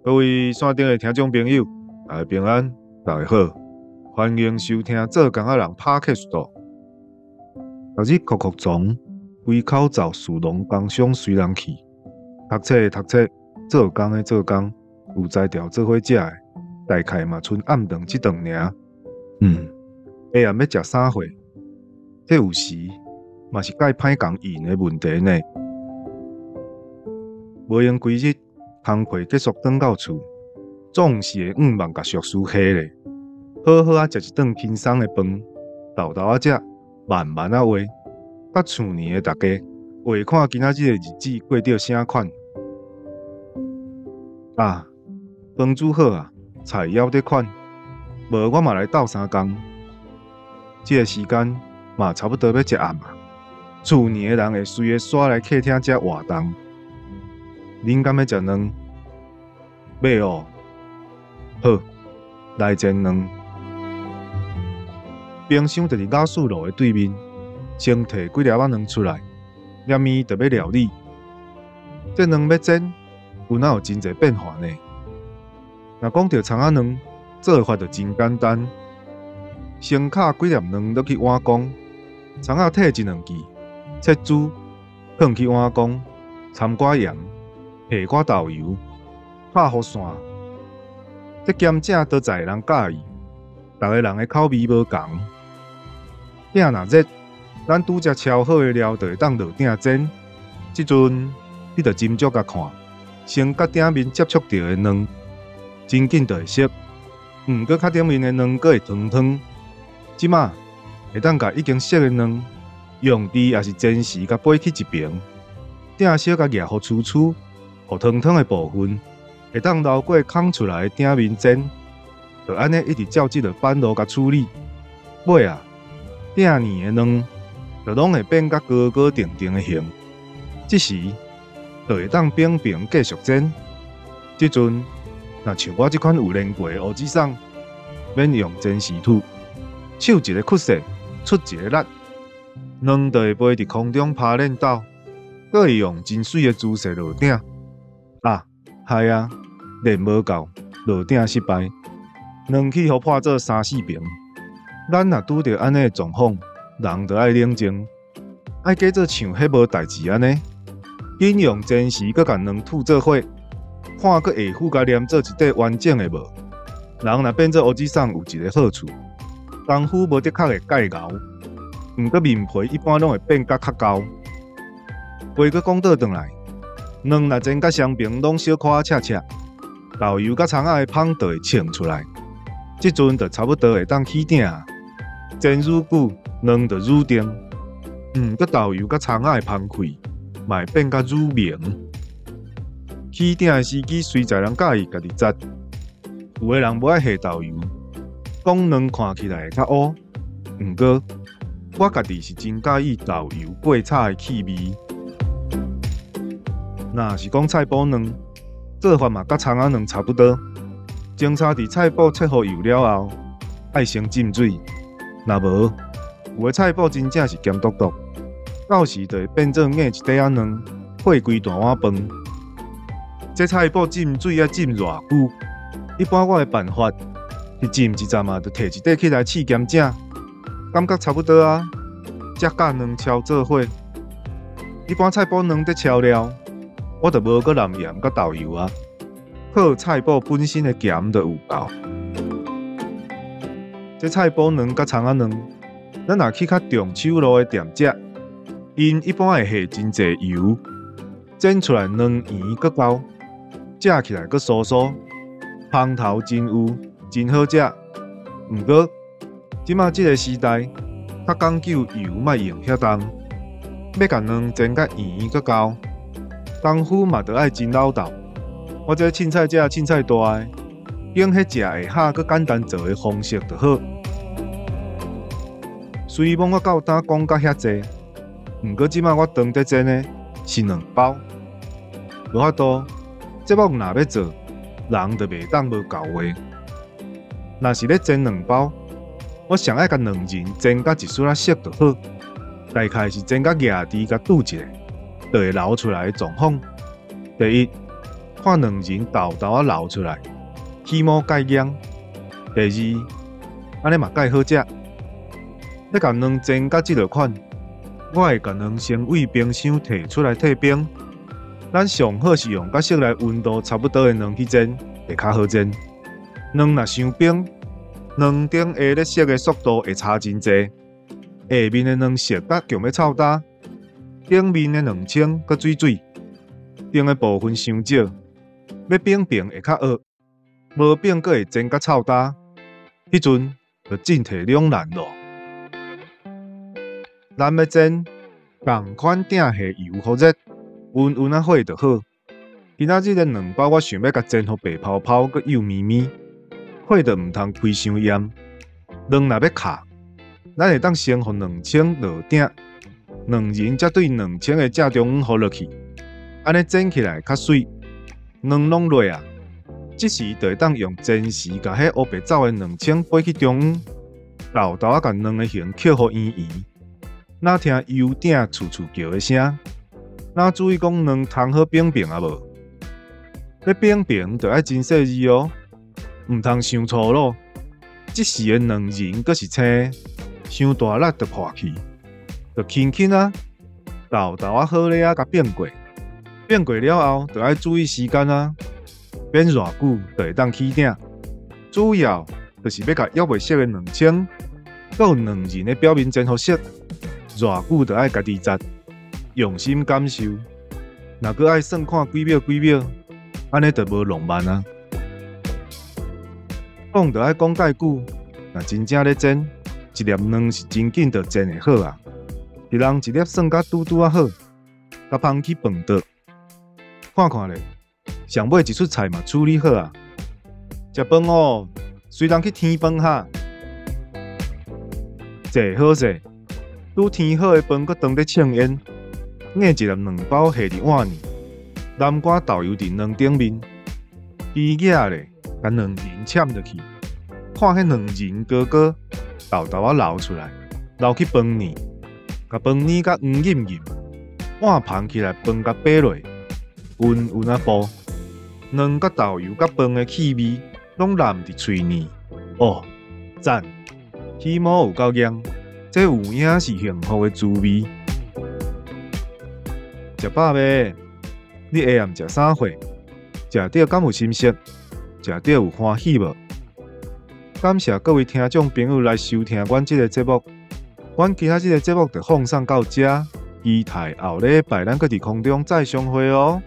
各位線頂的聽眾朋友，大家平安，大家好，歡迎收聽做工仔人 Podcast。逐日哭哭床，規口罩士農工商隨人去，讀冊的讀冊，做工的做工，有才調做伙食的，大概嘛賰暗頓這頓爾。下暗欲食啥貨？這有時嘛是蓋歹共應的問題呢。無閒規日，工課結束轉到厝，總是會向望共屬事下咧，好好仔食一頓輕鬆的飯，沓沓仔食，慢慢仔畫，佮厝內的逐家畫看今仔日的日子過著啥款。啊，飯煮好啊，菜枵得款，無我嘛來鬥相共。這个時間嘛差不多欲食暗啊，厝內的人會隨个徙來客廳遮活動。恁敢欲食卵？欲哦，好，來煎卵。冰箱就佇雅士爐的對面，先提幾粒仔卵出來，連麵就欲料理。這卵欲煎，有哪有真濟變化呢？若講著蔥仔卵，做法就真簡單，先敲幾粒卵落去碗公，蔥仔摕一兩支，切絲，放去碗公，摻寡鹽，下寡豆油，拍予散。這鹹正都在人佮意，逐个人的口味無仝。鼎若熱，咱拄才敲好的料就會當落鼎煎。這陣你就斟酌共看，先佮鼎面接觸著的卵，真緊就會熟。毋過較頂面的卵閣會湯湯。這馬會當共已經熟的卵，用豬抑是煎匙共掰去一爿，鼎小共夯予粗粗，予湯湯的部分會當流過空出來的鼎面煎，就按呢一直照這个板路共處理。尾仔，鼎內的卵就攏會變甲高高定定的形。這時就會當平平繼續煎。這陣若像我這款有練過的烏子桑，免用煎匙吐，手一个屈勢，出一个力，卵就會飛佇空中拋輾斗，閣會用真媠的姿勢落鼎。啊，害啊，練無夠，落鼎失敗，卵去予破做三四爿。咱若拄著按呢的狀況，人就愛冷靜，愛假做像彼無代誌按呢，緊用煎匙閣共卵吐做伙，看閣會赴共黏做一塊完整的無？人若變做烏子桑有一个好處，功夫無的確會蓋𠢕，毋過面皮一般攏會變甲較厚。話閣講倒轉來，卵若煎甲雙爿攏小可赤赤，豆油佮蔥仔的芳就會衝出來，這陣就差不多會當起鼎。煎愈久，卵就愈定，毋過豆油佮蔥仔的芳氣嘛會變甲愈明。起鼎的時機隨在人佮意家己擇，有的人無愛下豆油，講卵看起來會較烏。毋過我家己是真佮意豆油過炒的氣味。若是講菜脯卵，做法嘛佮蔥仔卵差不多。前菜佇菜脯切予幼了後，愛先浸水。若無，有的菜脯真正是鹹篤篤，到時就會變做硬一塊仔卵，破規大碗飯。這菜脯浸水愛浸偌久？一般我的辦法是浸一陣仔，就提一塊起來試鹹正，感覺差不多啊，才佮卵敲做伙。一般菜脯卵佇敲了，我就無閣淋鹽佮豆油啊，靠菜脯本身的鹹就有夠。這菜脯卵佮蔥仔卵，咱若去較重手路的店食，𪜶一般會下真濟油，煎出來卵圓閣厚，食起來閣酥酥，芳頭真有，真好食。毋過，這馬這个時代，較講究油莫用遐重，欲共卵煎甲圓閣厚，功夫嘛著愛真老道。我這凊彩食凊彩大的，揀彼食會合閣簡單做的方式就好。雖罔我到今講甲遐濟，毋過這馬我當佇煎的是卵包，無法度。節目若欲做，人就袂當無厚話。若是咧煎卵包，我上愛共卵仁煎甲一絲仔色就好，大概是煎甲額佇共拄一下，就會流出來的狀況。第一，看卵仁沓沓仔流出來，起毛蓋硬。第二，按呢嘛蓋好食。欲共卵煎甲這落款，我會共卵先對冰箱提出來退冰。咱上好是用佮室內溫度差不多的卵去煎，會較好煎。卵若傷冰，卵頂下咧熟的速度會差真濟。下面的卵熟甲強欲臭焦，頂面的卵清閣水水，頂的部分傷少，欲反平會較僫，無反閣會煎甲臭焦。彼陣就進退兩難囉。咱欲煎，仝款鼎下油予熱，溫溫仔火就好。今仔日的卵包，我想欲共煎予白泡泡，閣幼咪咪，火就毋通開傷炎。卵若欲敲，咱會當先予卵清落鼎，卵仁才對卵清的正中央予落去，按呢煎起來較媠。卵攏落啊，這時就會當用煎匙共彼烏白走的卵清掰去中央，沓沓仔共卵的形抾予圓圓。若聽油鼎淙淙叫的聲，若注意講卵烘好反平矣無？欲反平就愛真細膩哦，毋通傷粗魯。這時的卵仁閣是青，傷大力就破去，就輕輕仔，沓沓仔好咧仔共反過，反過了後，就愛注意時間啊，免偌久就會當起鼎。主要就是欲共猶未熟的卵清，閣有卵仁的表面煎予熟。偌久就愛家己節，用心感受。若閣愛算看幾秒幾秒，按呢就無浪漫啊。講就愛講蓋久，若真正咧煎，一粒卵是真緊就煎會好啊。一人一粒算甲拄拄仔好，共放去飯桌，看看咧，上尾一出菜嘛處理好啊。食飯哦，隨人去添飯哈。坐好勢，拄添好的飯閣當咧衝煙，捏一粒卵包下佇碗裡，南瓜豆油佇卵頂面，雞仔咧，共卵仁攕落去，看彼卵仁膏膏沓沓仔流出來，流去飯膩，共飯膩甲黃膩膩，碗捧起來飯共掰落，勻勻仔布，卵佮豆油佮飯的氣味攏湳佇喙裡，哦，讚！起毛有夠硬，這有影是幸福的滋味。食飽未？你下暗食啥貨？食著敢有心適？食著有歡喜無？感謝各位聽眾朋友來收聽阮這个節目。阮今仔日的節目就放送到這，期待後禮拜咱閣佇空中再相會哦。